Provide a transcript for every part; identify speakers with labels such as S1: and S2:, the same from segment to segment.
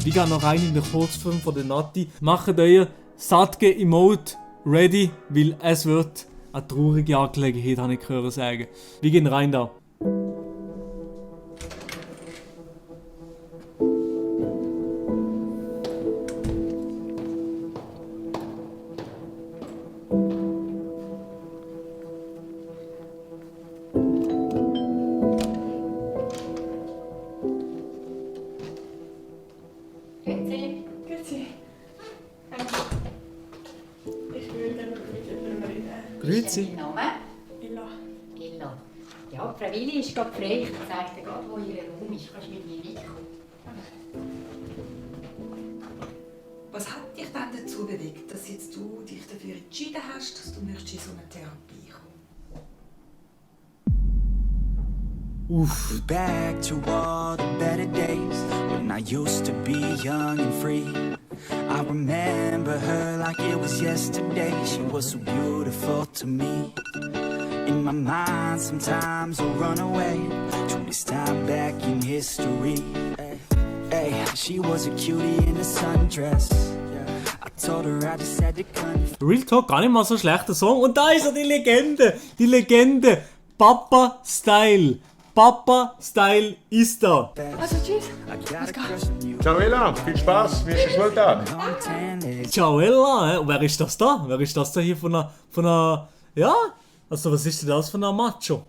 S1: Ich gehe noch rein in den Kurzfilm von der Nati. Macht euer Satge-Emote ready, weil es wird eine traurige Angelegenheit, habe ich gehört sagen. Wir gehen rein da. Grüezi.
S2: Name?
S3: Ella.
S2: Ella. Ja, Frau Willi ist gerade frei. Ich zeige dir gerade, wo ihr Raum ist. Kannst du mit mir mitkommen?
S4: Was hat dich dann dazu bewegt, dass jetzt du dich dafür entschieden hast, dass du möchtest in so eine Therapie kommen?
S1: Uff.
S5: Back to all the better days when I used to be young and free. I remember her like it was yesterday. She was so beautiful to me. In my mind sometimes I run away to this time back in history. Hey, she was a cutie in a sundress. I told her I just had to confess.
S1: Real Talk, gar nicht mal so schlechter Song. Und da ist er, die Legende. Die Legende. Papa Style. Papa Style ist da.
S3: Also tschüss.
S5: I got a crush on you.
S6: Ciao Ella, viel Spaß, wie ist der Schultag?
S5: Long tan legs.
S1: Ciao Ella. Und wer ist das da? Wer ist das da hier von einer... Ja? Also was ist denn das von einer Macho?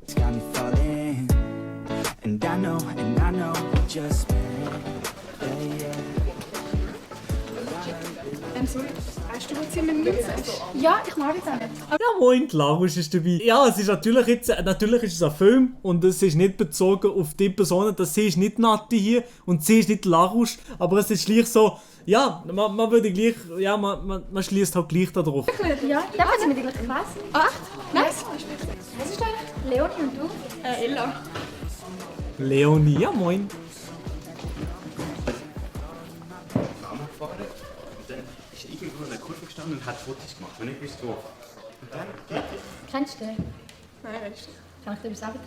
S5: It's got me falling, and I know we just met. Yeah,
S3: Sorry, hast du jetzt immer mit? Ja, ich mag es auch nicht.
S1: Ja, moin, Larusch ist dabei. Ja, es ist natürlich ist es ein Film und es ist nicht bezogen auf die Person, dass sie ist nicht Nati hier und sie ist nicht Larusch, aber es ist gleich so, ja, man würde gleich, ja, man schließt halt gleich da drauf.
S3: Ja, wir sind mit der gleichen Klasse. Ach, nice. Was ist deine? Leonie und du? Ella.
S1: Leonie, ja moin.
S7: gefahren und dann ist er irgendwo in der Kurve gestanden und hat Fotos gemacht, wenn ich wusste wo. Und dann geht er.
S2: Kennst du den?
S3: Nein, wer ist
S2: Kann ich dir etwas sagen?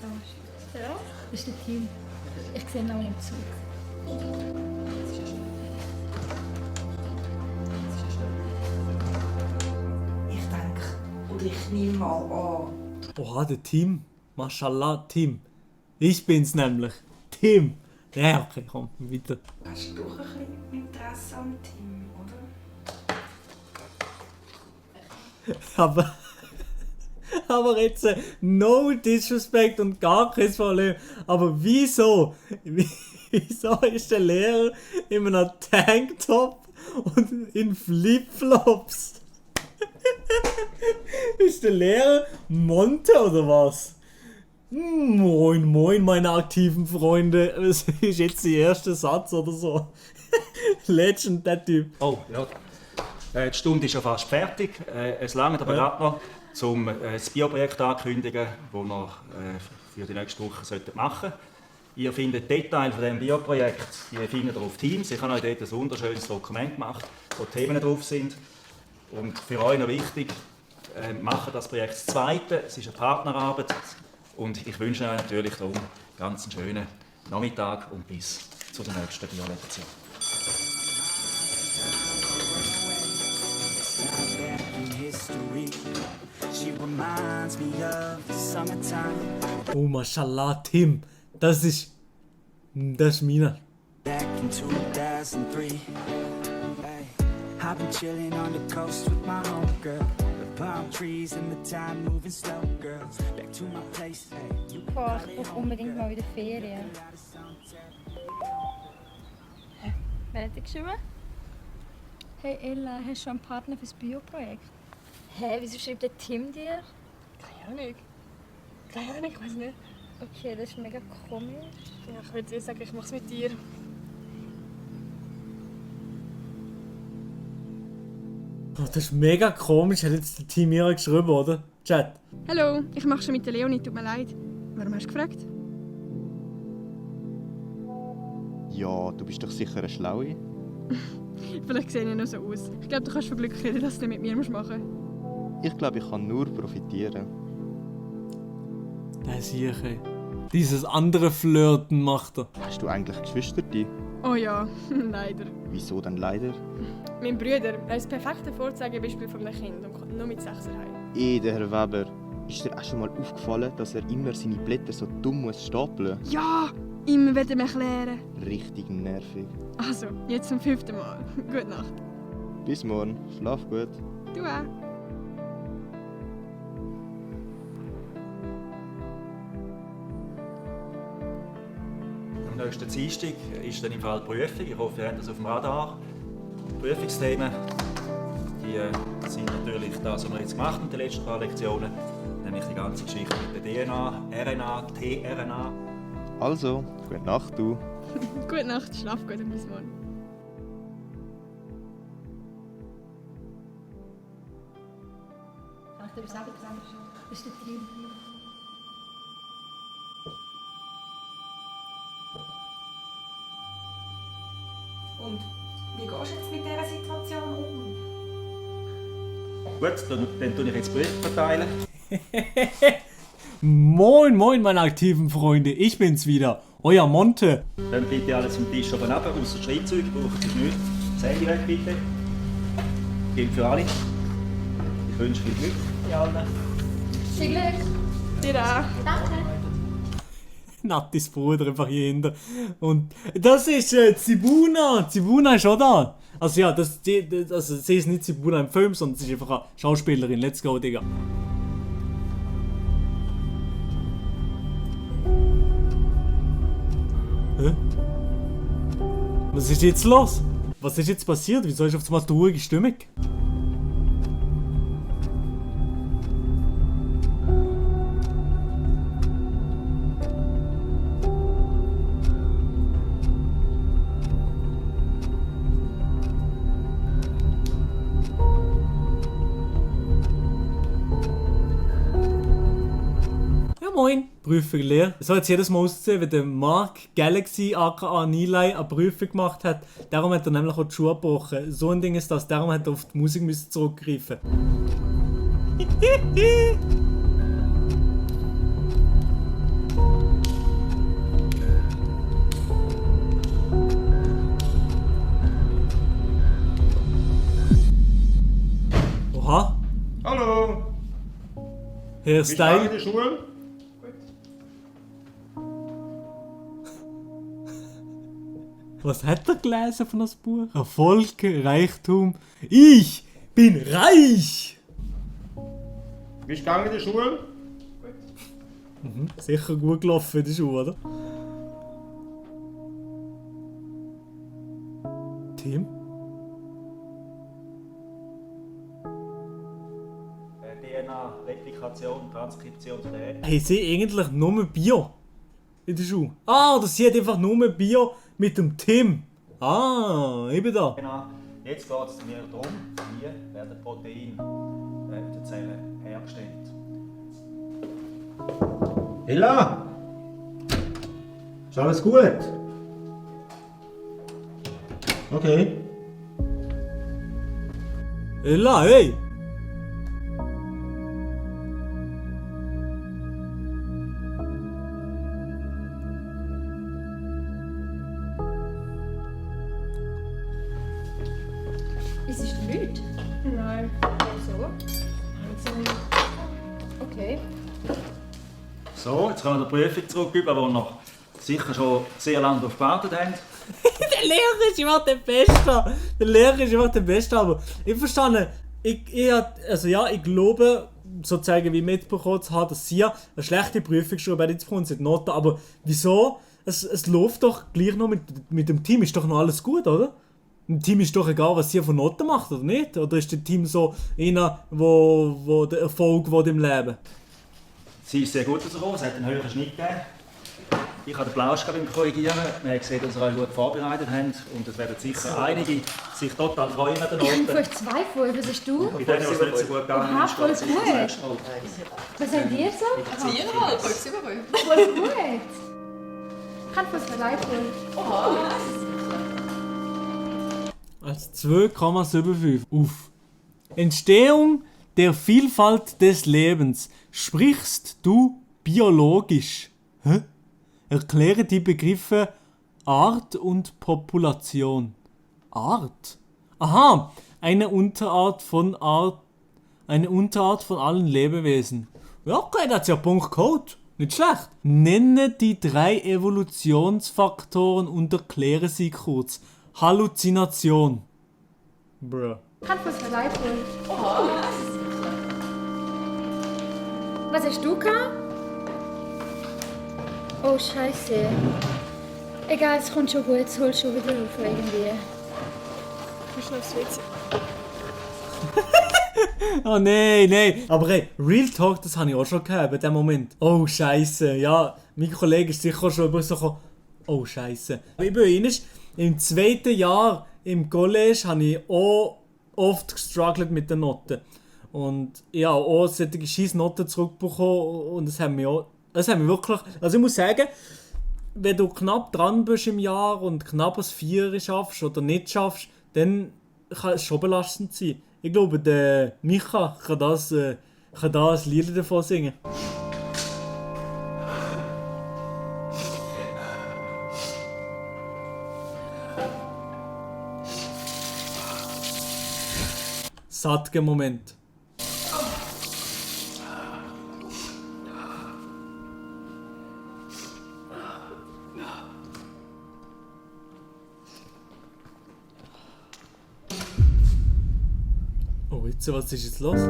S3: Ja.
S2: Das ist der Team. Ich sehe ihn noch im Zug.
S4: Ich denke, oder ich nehme mal an,
S1: Oha, der Tim. Mashallah, Tim. Ich bin's nämlich. Tim. Ja, okay, komm, weiter.
S4: hast du doch ein bisschen Interesse am Team, oder?
S1: Aber jetzt, no disrespect und gar kein Problem. Aber wieso ist der Lehrer in einem Tanktop und in Flipflops? Ist der Lehrer Monte oder was? Moin, moin, meine aktiven Freunde. Es ist jetzt der erste Satz oder so. Legend, der Typ.
S7: Oh, ja. Die Stunde ist schon fast fertig. Es langt aber gerade noch, um das Bioprojekt ankündigen, das wir für die nächste Woche machen sollten. Ihr findet Details von diesem Bioprojekt, die findet ihr auf Teams. Ich habe euch dort ein wunderschönes Dokument gemacht, wo Themen drauf sind. Und für euch noch wichtig, machen das Projekt das zweite. Es ist eine Partnerarbeit. Und ich wünsche euch natürlich darum ganz einen schönen Nachmittag und bis zur nächsten Bio-Lektion.
S5: Back in history, she reminds me of the summertime.
S1: Oh, Mashallah, Tim. Das ist meiner.
S5: Back in 2003, hey, I've been chilling on the coast with my homegirl. The palm trees and the time moving slow, girl. Back to my place, hey, you
S2: Boah, ich brauche unbedingt mal wieder Ferien.
S8: Wer hat dir geschrieben?
S2: Hey Ella, hast du schon einen Partner fürs Bioprojekt?
S8: Hä, wieso schreibt der Tim dir?
S3: Keine Ahnung. Keine Ahnung, ich weiß nicht.
S8: Okay, das ist mega komisch.
S3: Ja, ich würde dir sagen, ich mach's mit dir.
S1: Oh, das ist mega komisch, hat jetzt der Team mir geschrieben, oder? Chat.
S3: Hallo, ich mache schon mit der Leonie, tut mir leid. Warum hast du gefragt?
S9: Ja, du bist doch sicher eine Schlaue.
S3: Vielleicht sehe ich noch so aus. Ich glaube, du kannst von Glück reden, dass du nicht mit mir machen musst.
S9: Ich glaube, ich kann nur profitieren.
S1: Das ist hier. Dieses andere Flirten macht er.
S9: Hast du eigentlich Geschwister?
S3: Oh ja, leider.
S9: Wieso denn leider?
S3: Mein Bruder, er ist das perfekte Vorzeigebeispiel von einem Kind und kommt nur mit 6er heim.
S9: Der Herr Weber. Ist dir auch schon mal aufgefallen, dass er immer seine Blätter so dumm muss stapeln?
S3: Ja, immer wird ihm erklären.
S9: Richtig nervig.
S3: Also, jetzt zum 5. Mal. Gute Nacht.
S9: Bis morgen. Schlaf gut.
S3: Du auch.
S7: Am nächsten Dienstag ist dann im Fall die Prüfung. Ich hoffe, ihr habt das auf dem Radar. Die Prüfungsthemen die sind natürlich das, was wir jetzt gemacht haben in den letzten paar Lektionen. Nämlich die ganze Geschichte mit der DNA, RNA, tRNA.
S9: Also, gute Nacht, du.
S3: Gute Nacht, schlaf gut und bis morgen.
S2: Kann ich dir was sagen? Das ist der Tim.
S4: Und wie gehst du jetzt mit dieser Situation um?
S7: Gut, dann tue ich jetzt Briefe verteilen.
S1: Moin, moin, meine aktiven Freunde. Ich bin's wieder, euer Monte.
S7: Dann bitte alles vom Tisch oben runter, außer Schreibzeug, braucht ihr nicht. Das Handy weg, bitte. Gilt für alle. Ich wünsche viel Glück. Ja, alle.
S3: Viel Glück. Dir auch.
S2: Danke.
S1: Nattis Bruder einfach hier hinten. Und das ist Zibuna. Zibuna ist auch da. Also ja, also, sie ist nicht Zibuna im Film, sondern sie ist einfach eine Schauspielerin. Let's go, Digga. Hä? Was ist jetzt los? Was ist jetzt passiert? Wieso ist auf einmal die ruhige Stimmung? Moin, Prüfung leer. Es soll jetzt jedes Mal aussehen, wenn der Mark Galaxy aka Nilay eine Prüfung gemacht hat. Darum hat er nämlich auch die Schuhe gebrochen. So ein Ding ist das, darum hat er auf die Musik zurückgreifen. Oha.
S6: Hallo!
S1: Herr
S6: Wie lange in
S1: Style.
S6: der Schule?
S1: Was hat er gelesen von das Buch? Erfolg, Reichtum. Ich bin reich!
S6: Wie ist gegangen in der Schule?
S1: Sicher gut gelaufen in der Schule, oder? Tim?
S7: DNA, Replikation, Transkription der DNA.
S1: Haben sie eigentlich nur Bio in der Schule? Ah, oder sie hat einfach nur Bio mit dem Tim. Ah, eben da.
S7: Jetzt geht es mir darum, wie werden Proteine in den Zellen hergestellt.
S6: Ella! Ist alles gut? Okay.
S1: Ella, hey!
S2: Ist es nichts?
S3: Nein.
S2: So? Okay.
S7: So, jetzt können wir die Prüfung zurückgeben, wo wir noch sicher schon sehr lange darauf gewartet haben.
S1: Der Lehrer ist immer der Beste. Der Lehrer ist immer der Beste, aber ich verstehe, ich glaube, sozusagen wie mitbekommen zu haben, dass sie eine schlechte Prüfung schreiben, jetzt bekommen sie die Noten, aber wieso? Es läuft doch gleich noch mit dem Team, ist doch noch alles gut, oder? Dem Team ist doch egal, was sie von Noten macht, oder nicht? Oder ist das Team so einer, wo der Erfolg will im Leben?
S7: Sie ist sehr gut rausgekommen, es hat einen höheren Schnitt gegeben. Ich habe den Plausch beim Korrigieren. Wir haben gesehen, dass wir euch gut vorbereitet haben. Und es werden sicher einige sich total freuen an den Noten.
S2: 5,2 von, was hast du?
S7: Bei denen, was nicht so gut gegangen
S2: Aha,
S7: ist,
S2: voll
S7: geht es sicher
S2: gut.
S7: das nächste Mal.
S2: Was habt ihr so?
S3: 4,5, 7,5.
S2: Voll gut. Ich kann fast 2 voll.
S1: Als 2,75. Uff. Entstehung der Vielfalt des Lebens. Sprichst du biologisch? Hä? Erkläre die Begriffe Art und Population. Art? Aha, eine Unterart von allen Lebewesen. Ja, okay, das ist ja Punktcode. Nicht schlecht. Nenne die 3 Evolutionsfaktoren und erkläre sie kurz. Halluzination. Bruh.
S3: Kann fürs Verleih holen. Was hast du gehabt? Oh, Scheiße. Egal, es kommt schon gut, es holt schon wieder auf irgendwie. Ich muss noch aufs WC.
S1: Oh nein. Aber hey, Real Talk, das habe ich auch schon gehabt in dem Moment. Oh Scheiße, ja. Mein Kollege ist sicher schon über so gekommen. Oh Scheiße. Ich bin im 2. Jahr im College habe ich auch oft gestruggelt mit den Noten. Und ich habe auch solche scheiß Noten zurückbekommen und das hat mich wirklich... Also ich muss sagen, wenn du knapp dran bist im Jahr und knapp ein 4 schaffst oder nicht schaffst, dann kann es schon belastend sein. Ich glaube, der Micha kann das Lied davon singen. Satge-Moment. Oh, jetzt, was ist jetzt los?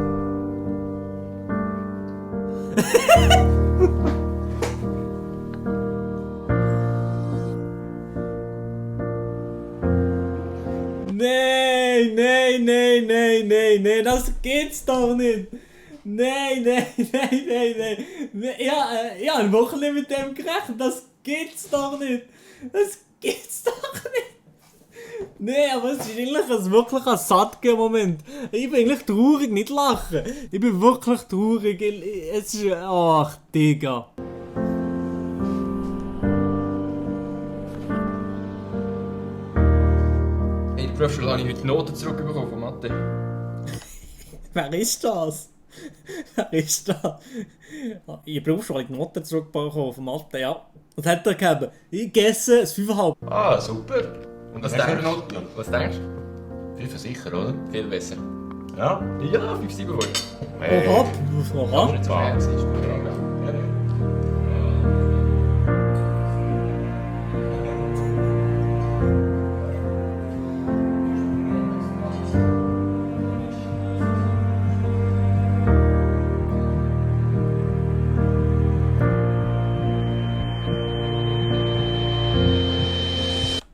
S1: Nein, das geht's doch nicht. Nein. Ja, ich habe wirklich mit dem gerechnet, das geht's doch nicht. Nein, aber es ist eigentlich wirklich ein Satge-Moment. Ich bin eigentlich traurig, nicht lachen. Ich bin wirklich traurig. Es ist... Ach, Digga.
S10: In der Berufsschule habe ich heute Noten zurückbekommen von Mathe.
S1: Wer ist das? In der Berufsschule habe ich Noten zurückbekommen von Mathe, ja. Was hat er gegeben? Ich gesse ein 5,5.
S10: Ah, super. Und was denkst du? Was denkst du?
S11: 5 sicher, oder?
S10: Viel besser.
S11: Ja?
S10: Ja, 5, 7, 5.
S1: Oha.
S11: Nicht so ernst.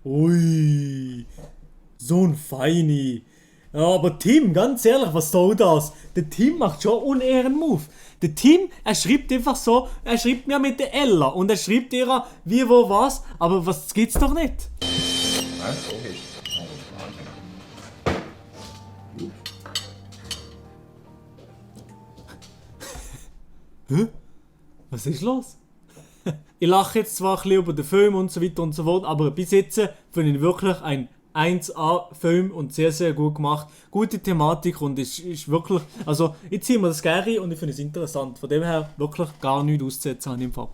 S1: Ui, so ein Feini. Ja, aber Tim, ganz ehrlich, was soll das? Der Tim macht schon unehren Move. Der Tim, er schreibt einfach so, er schreibt mir mit der Ella und er schreibt ihr wie, wo, was, aber was gibt's doch nicht.
S11: Nein, logisch.
S1: Hä? Was ist los? Ich lache jetzt zwar ein bisschen über den Film und so weiter und so fort, aber bis jetzt finde ich wirklich ein 1A-Film und sehr, sehr gut gemacht. Gute Thematik und ist wirklich... Also, ich ziehe mir das gerne und ich finde es interessant. Von dem her wirklich gar nichts auszusetzen an dem Fall.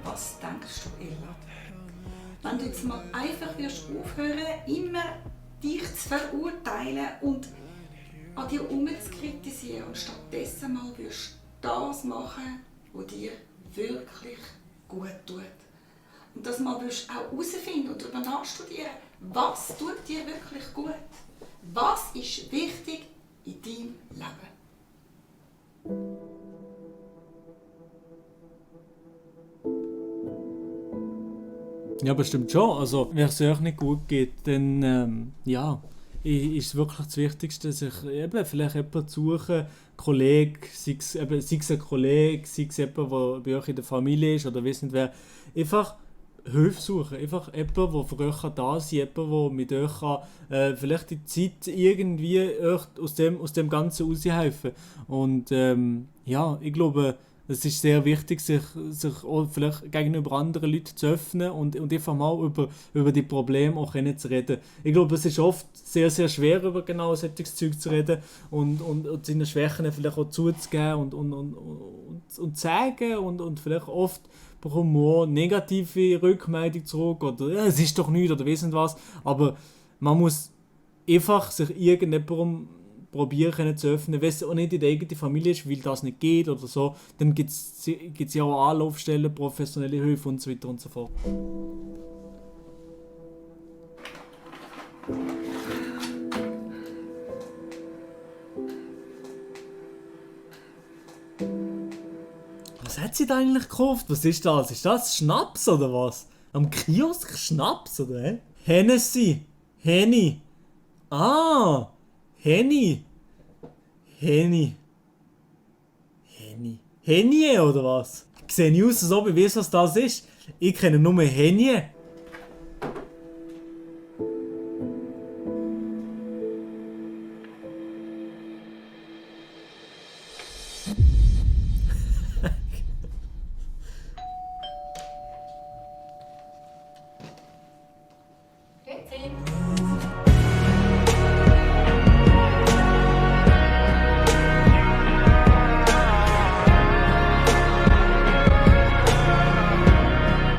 S4: Was denkst du, Ella? Wenn du jetzt mal einfach wirst aufhören, immer dich zu verurteilen und an dir herumzukritisieren und stattdessen mal wirst das machen, was dir wirklich gut tut. Und dass mal wirst auch herausfinden und darüber nachstudieren, was tut dir wirklich gut? Was ist wichtig in deinem Leben?
S1: Ja, bestimmt schon. Also, wenn es euch nicht gut geht, dann ja, ist es wirklich das Wichtigste, sich eben vielleicht jemanden zu suchen, Kollege, sei es ein Kollege, sei es jemand, der bei euch in der Familie ist oder weiss nicht wer. Einfach Hilfe suchen. Einfach jemand, der für euch da sein kann, jemand, der mit euch kann, vielleicht die Zeit irgendwie euch aus dem Ganzen raushelfen. Und ja, ich glaube, es ist sehr wichtig, sich auch vielleicht gegenüber anderen Leuten zu öffnen und einfach mal über die Probleme auch zu reden. Ich glaube, es ist oft sehr, sehr schwer, über genau solches Zeug zu reden und seine Schwächen vielleicht auch zuzugeben und zu sagen und vielleicht oft bekommen wir auch negative Rückmeldung zurück oder ja, es ist doch nichts oder weiss nicht was, aber man muss einfach sich irgendjemandem probieren zu öffnen, wenn es auch nicht in der eigenen Familie ist, weil das nicht geht oder so, dann gibt es ja auch Anlaufstellen, professionelle Hilfe und so weiter und so fort. Was hat sie da eigentlich gekauft? Was ist das? Ist das Schnaps oder was? Am Kiosk Schnaps oder hä? Hennessy. Henny. Ah! Henny. Henny oder was? Ich sehe nicht aus, als ob ich weiss, was das ist. Ich kenne nur Henny.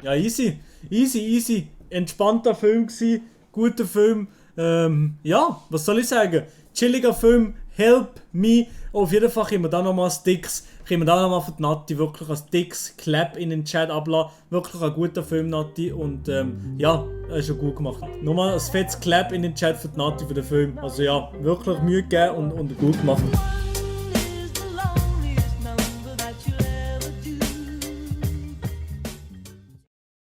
S1: Ja, easy. Entspannter Film gsi, guter Film. Ja, was soll ich sagen? Chilliger Film, Help Me. Auf jeden Fall können wir da nochmal Sticks, für die Nati wirklich als Sticks Clap in den Chat ablassen. Wirklich ein guter Film, Nati. Und ja, ist schon gut gemacht. Nochmal ein fettes Clap in den Chat für die Nati für den Film. Also ja, wirklich Mühe gegeben und gut gemacht.